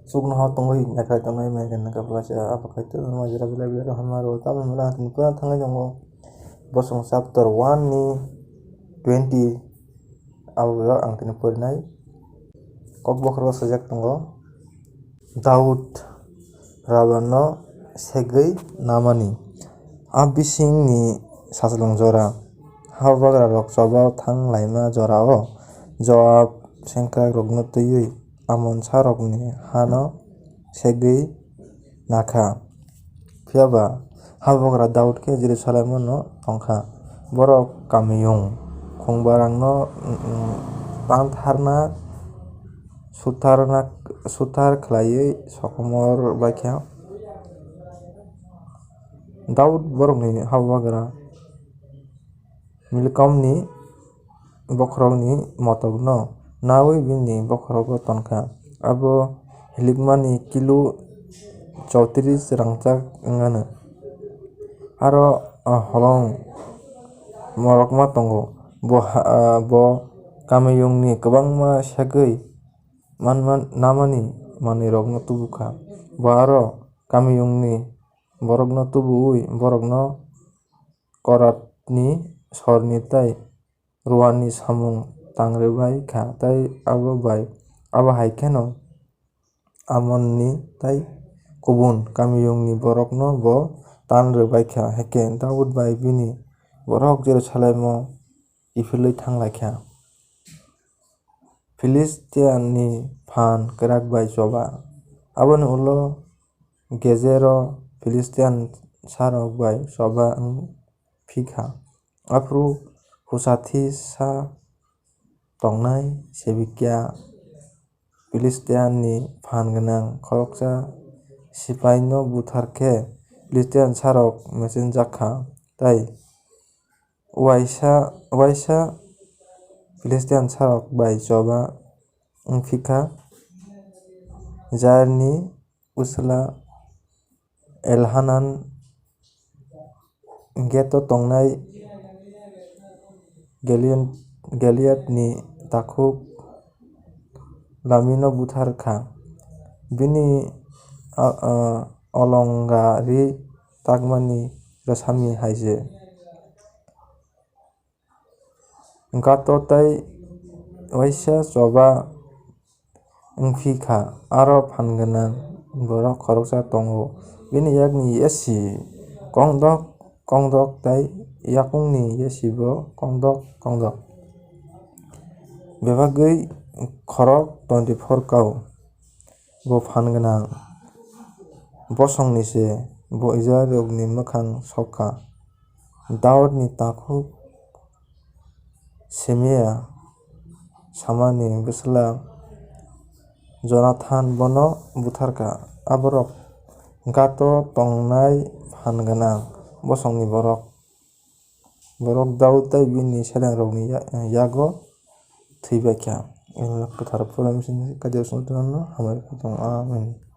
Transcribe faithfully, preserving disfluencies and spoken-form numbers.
Chuknoha tongwi naikhlai tongnai, mai khe nangkha phlaisa, abo khai tei majra belai belai rok hamya rwo. Tamoni ulo ang tini pura thangwi tongo. Bosong chapter one ni twenty, abo ang tini porinai. Kok bokhorogo swijak tongo, Daud Rabano segwi namani. A bisingni sachlung jora, habugrarok choba thang laima jorao Joab sengkrakrokno twiwi Amon sarokni hano segwi nakha. Phiya ba habugra Daud khe Jerusalemo'-no tongkha. Borok kamiyung khungbarangno, mm, tantharna sutarna, sutar khlaiwi sokomor baikha. Daud borokni habugra Milkomni bokhorokni motokno naui bini bokhorogo tonkha. Abo hilikmani kilo chowtris rangchak wngano. Aro, ah, holong morokma tongo. Bo ha-, ah, bo kamiyungni kwbangma segwi manman-, namani manwirokno tubukha. Bo aro kamiyungni borokno tubuwi borokno koratni sorni tei ruani samung tangrwbai kha, tei abo bai, abo hai kheno Amonni tei kubun kamiyungni borokno bo tan rwbai kha. Hakhe Daud bai bini borok Jerusalemo kiphilwi thang lai kha. Philistiani phan kwrak bai choba. Aboni ulo Gezero Philistian sarok bai choba wng phi kha. Aphuru Husathi sa tongnai Sebekia Philistiani phan gwnang khoroksa sipaino buthar khe Philistian sarok mechenjak kha, tei uaisa, uaisa Philistian sarok bai choba wng phi kha. Jairni bwsla Elhanan Geto tongnai Gelion-, Geliadni takhuk Lamino buthar kha. Bini a-, a-, olongari takmani rwsami hai se. Gato tei uaisa choba wng phi kha, aro phan gwnang borok khoroksa tongo. Bini yakni yasi kongdok kongdok tei yakungni yasibo kongdok kongdok. Bebagwi khorok twenty four kau. Bo phan gwnang bosongni se, bo Israilrokni mwkhang sok kha. Daudni takhuk Simea Samani bwsla Jonathan bono buthar kha. Aborok Gato tongnai phan gwnang bosongni borok. Borok Daud tei bini selengrokni ya-, yago thwi bai kha. Kwthar Purani simi Kaitor Songwithono hamari kha tongo. Amen.